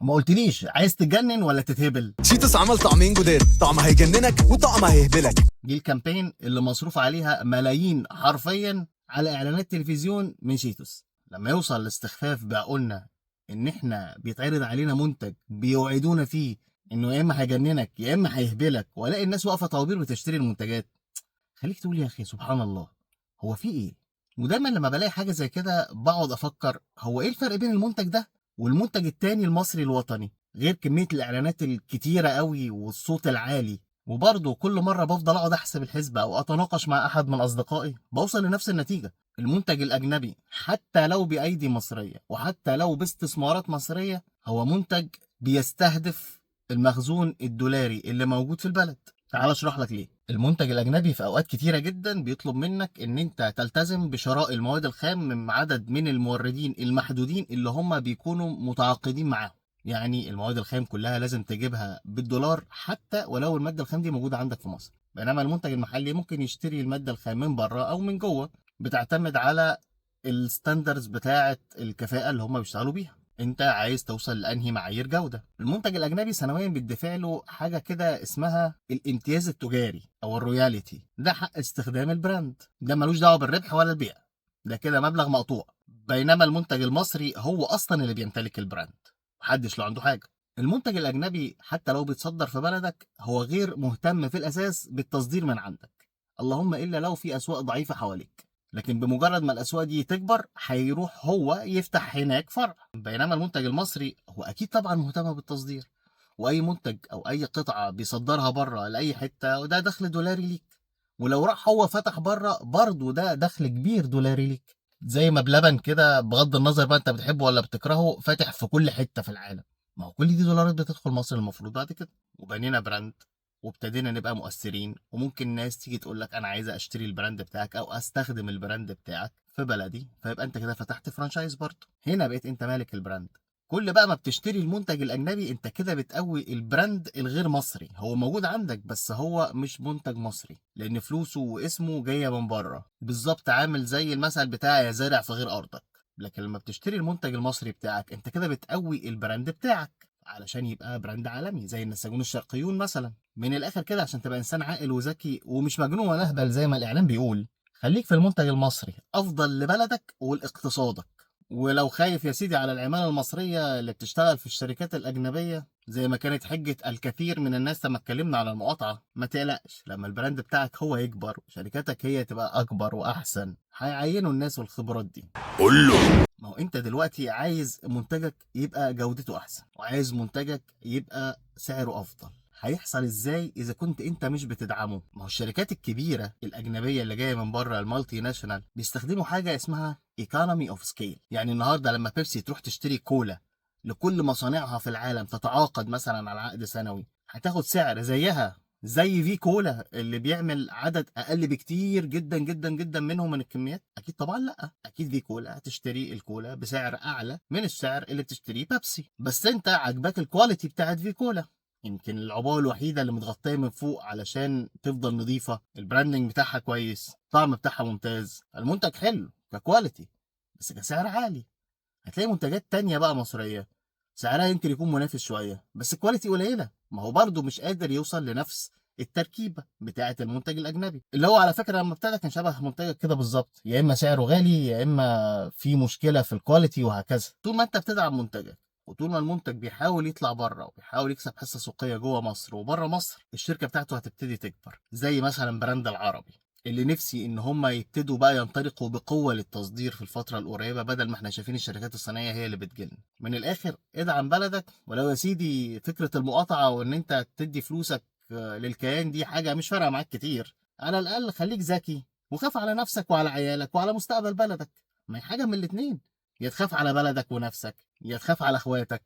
ما قلتليش عايز تتجنن ولا تتهبل؟ شيتوس عمل طعمين جداد، طعم هيجننك وطعم هيهبلك. دي ال campaign اللي مصروف عليها ملايين حرفيا على اعلانات تلفزيون من شيتوس. لما يوصل الاستخفاف بعقولنا ان احنا بيتعرض علينا منتج بيوعدونا فيه انه يا اما هيجننك يا اما هيهبلك، والاقي الناس واقفة طوابير بتشتري المنتجات، خليك تقول يا اخي سبحان الله، هو في ايه؟ ودايما لما بلاقي حاجة زي كده بقعد افكر هو ايه الفرق بين المنتج ده والمنتج التاني المصري الوطني، غير كمية الاعلانات الكتيرة قوي والصوت العالي. وبرضه كل مرة بفضل اقعد احسب الحسبة او اتناقش مع احد من اصدقائي بوصل لنفس النتيجة. المنتج الاجنبي حتى لو بايدي مصرية وحتى لو باستثمارات مصرية هو منتج بيستهدف المخزون الدولاري اللي موجود في البلد. تعال اشرح لك ليه. المنتج الاجنبي في اوقات كتيرة جدا بيطلب منك ان انت تلتزم بشراء المواد الخام من عدد من الموردين المحدودين اللي هم بيكونوا متعاقدين معاهم. يعني المواد الخام كلها لازم تجيبها بالدولار حتى ولو المادة الخام دي موجودة عندك في مصر. بينما المنتج المحلي ممكن يشتري المادة الخام من بره او من جوه، بتعتمد على ال standards بتاعه الكفاءة اللي هم بيشتغلوا بيها. انت عايز توصل لانهي معايير جوده. المنتج الاجنبي سنويا بيدفع له حاجة كده اسمها الامتياز التجاري او ال royalty، ده حق استخدام ال brand، ده ملوش دعوه بالربح ولا البيع، ده كده مبلغ مقطوع. بينما المنتج المصري هو اصلا اللي بيمتلك ال brand، محدش له عنده حاجة. المنتج الاجنبي حتى لو بيتصدر في بلدك هو غير مهتم في الاساس بالتصدير من عندك، اللهم الا لو في اسواق ضعيفة حواليك، لكن بمجرد ما الاسواق دي تكبر هيروح هو يفتح هناك فرع. بينما المنتج المصري هو اكيد طبعا مهتم بالتصدير، واي منتج او اي قطعه بيصدرها بره لاي حتة وده دخل دولاري ليك، ولو راح هو فتح بره برضه ده دخل كبير دولاري ليك. زي ما بلبن كده، بغض النظر بقى انت بتحبه ولا بتكرهه، فاتح في كل حتة في العالم، ما هو كل دي دولارات بتدخل مصر المفروض بعد كده. وبنينا brand وابتدينا نبقى مؤثرين، وممكن ناس تيجي تقول لك انا عايزه اشتري ال brand بتاعك او استخدم ال brand بتاعك في بلدي، فيبقى انت كده فتحت franchise برضه. هنا بقيت انت مالك ال brand. كل بقى ما بتشتري المنتج الاجنبي انت كده بتقوي ال brand الغير مصري، هو موجود عندك بس هو مش منتج مصري لان فلوسه واسمه جاية من بره. بالظبط عامل زي المثل بتاع يا زارع في غير ارضك. لكن لما بتشتري المنتج المصري بتاعك انت كده بتقوي ال brand بتاعك علشان يبقى brand عالمي زي النساجون الشرقيون مثلا. من الاخر كده عشان تبقى انسان عاقل وذكي ومش مجنون ولا اهبل زي ما الاعلام بيقول، خليك في المنتج المصري، افضل لبلدك ولاقتصادك. ولو خايف يا سيدي على العمالة المصرية اللي بتشتغل في الشركات الأجنبية زي ما كانت حجة الكثير من الناس لما اتكلمنا على المقاطعة، ما تقلقش، لما ال brand بتاعك هو يكبر وشركاتك هي تبقى أكبر وأحسن هيعينوا الناس والخبرات دي. قول له ما هو انت دلوقتي عايز منتجك يبقى جودته احسن وعايز منتجك يبقى سعره افضل، هيحصل ازاي اذا كنت انت مش بتدعمه؟ ما هو الشركات الكبيرة الاجنبية اللي جاية من بره ال multinational بيستخدموا حاجة اسمها economy of scale. يعني النهارده لما بيبسي تروح تشتري كولا لكل مصانعها في العالم، تتعاقد مثلا على عقد سنوي، هتاخد سعر زيها زي في كولا اللي بيعمل عدد اقل بكتير جدا جدا جدا منهم من الكميات؟ اكيد طبعا لا، اكيد في كولا هتشتري الكولا بسعر اعلى من السعر اللي بتشتريه بيبسي. بس انت عجبك ال quality بتاعت في كولا، يمكن العبوه الوحيدة اللي متغطيه من فوق علشان تفضل نظيفة، ال branding بتاعها كويس، الطعم بتاعها ممتاز، المنتج حلو ك quality بس كسعر عالي. هتلاقي منتجات تانية بقى مصرية سعرها يمكن يكون منافس شوية بس quality قليله، ما هو برضه مش قادر يوصل لنفس التركيبة بتاعه المنتج الاجنبي، اللي هو على فكرة لما ابتدى كان شبه منتجك كده بالظبط، يا اما سعره غالي يا اما في مشكلة في ال quality وهكذا. طول ما انت بتدعم منتجك وطول ما المنتج بيحاول يطلع بره وبيحاول يكسب حصة سوقيه جوه مصر وبره مصر، الشركة بتاعته هتبتدي تكبر. زي مثلا brand العربي اللي نفسي ان هم يبتدوا بقى ينطلقوا بقوة للتصدير في الفترة القريبة، بدل ما احنا شايفين الشركات الصينية هي اللي بتجيلنا. من الاخر ادعم بلدك، ولو يا سيدي فكرة المقاطعة وان انت تدي فلوسك للكيان دي حاجة مش فارقه معاك كتير، على الاقل خليك ذكي وخاف على نفسك وعلى عيالك وعلى مستقبل بلدك. ما هي حاجة من الاتنين، يا تخاف على بلدك ونفسك، يا تخاف على اخواتك،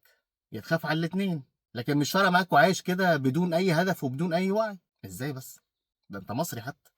يا تخاف على الاتنين. لكن مش فارقه معاك وعايش كده بدون اي هدف وبدون اي وعي، ازاي بس؟ ده انت مصري حتى.